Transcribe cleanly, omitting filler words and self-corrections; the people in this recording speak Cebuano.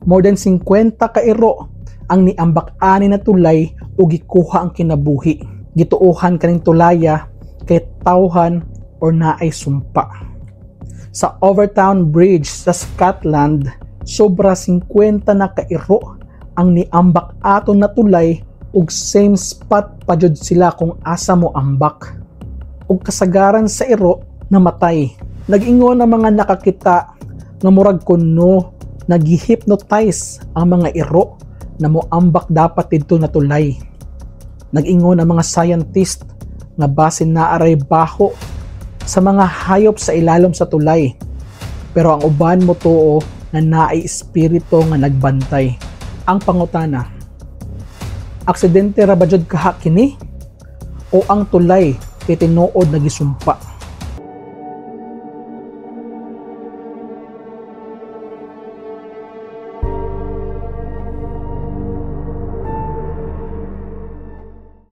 More than 50 ka iro ang niambak ani na tulay ug gikuha ang kinabuhi. Gituohan kaning tulaya kay tawhan or naay sumpa. Sa Overtoun Bridge sa Scotland, sobra 50 na kairo ang niambak ato na tulay ug same spot pa jud sila kung asa mo ambak. Ug kasagaran sa iro namatay. Nag-ingon ang mga nakakita nga murag kuno nagi-hypnotize ang mga iro na moambak dapat didto na tulay. Nag-ingon ang mga scientist nga basin naa ray baho sa mga hayop sa ilalom sa tulay. Pero ang uban motuo na naay espiritu nga nagbantay. Ang pangutana, aksidente ra ba jud kaha kini? O ang tulay kay tinuod na gisumpa?